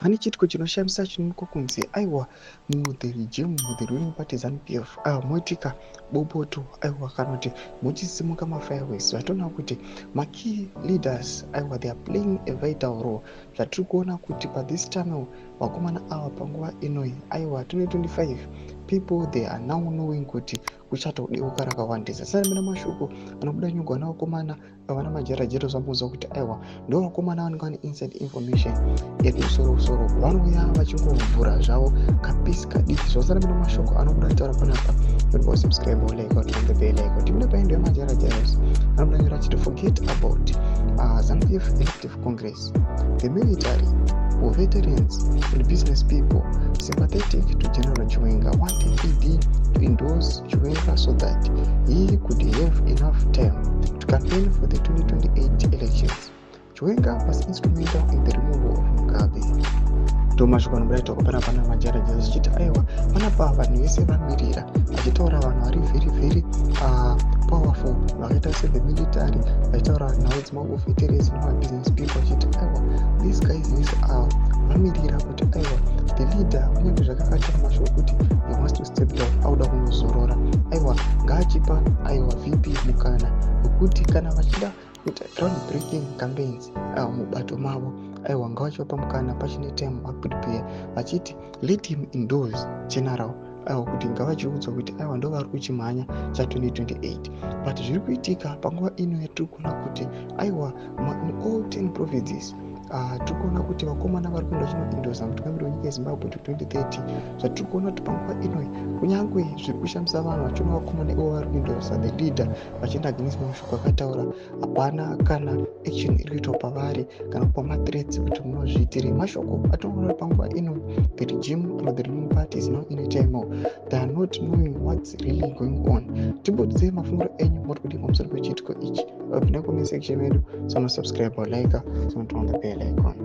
Pane chiitiko chinoshamisa chinoonekwa kunzi aiwa, muthe regime, the ruling party ZANU PF, aiwa, moitika bopoto, aiwa, kana kuti muchisimuka mafireworks. Zvatoona kuti makey leaders, aiwa, they are playing a vital role. Zvatiri kuona kuti pathis tunnel vakomana ava panguva inoi, aiwa, 2025 people, they are now knowing kuti kuchatodeuka rakawandisa. Sanamina mashoko anobuda nyugwa navakomana vana majerajero, zvamuudza kuti aiwa, ndo vakomana vanenge vane inside information yekumusoro-soro, vanouya vachingovhura zvavo kapisi kadiki. Zvasanamina mashoko anobuda achitaura panapa, subscribe, like, turn the bell icon. Timine paendo yamajarajero anobuda nyora achiti, "Forget about ZANU PF elective congress. The military, veterans and business people sympathetic to General Chiwenga wanted ED to endorse Chiwenga so that he could have enough time to campaign for the 2028 elections. Chiwenga was instrumental in the removal of Mugabe." Ndo mashoko anobuda itaurwa panapa namajaraja, zvichiti aiwa, panapa vanhu vese vamirira, vachitaura vanhu vari very very powerful vakaita sethe military, vachitaura nhau dzemawar veterans nemabusiness people, vachiti aiwa, these guys vese ava vamirira kuti aiwa, the leader, kunyange zvakakataura mashoko kuti he wants to step down, auda kunozorora, aiwa, ngaachipa, aiwa, VP mukana wekuti kana vachida kuita ground breaking campaigns, aiwa, mubato mavo, aiwa, ngavachivapa mukana pachine time vaprepare, vachiti let him endorse general, aiwa, kuti ngavachiudzwa kuti aiwa, ndo vari kuchimhanya cha2028. But zviri kuitika panguva ino yatiri kuona kuti aiwa, in all 10 provinces, tiri kuona kuti vakomana vari kuenda vachinoendorsa mutungamiri wenyika yeZimbabwe to 2030. Zvatiri kuona kuti panguva inoi, kunyange zviri kushamisa vanhu vachiona vakomana ivo vari kuendorsa the leader vachienda against mashoko akataura, hapana kana action iri kuitwa pavari kana kupa mathreats kuti munozviitirei. Mashoko atinoona panguva ino, the regime or the ruling party is now in a time they are not knowing what's really going on. Timbodzei mafungiro enyu, muri kudii pamusoro pechiitiko ichi? Pinda comment section medu, sanosubscribe, like, sonoturn on the bell icon.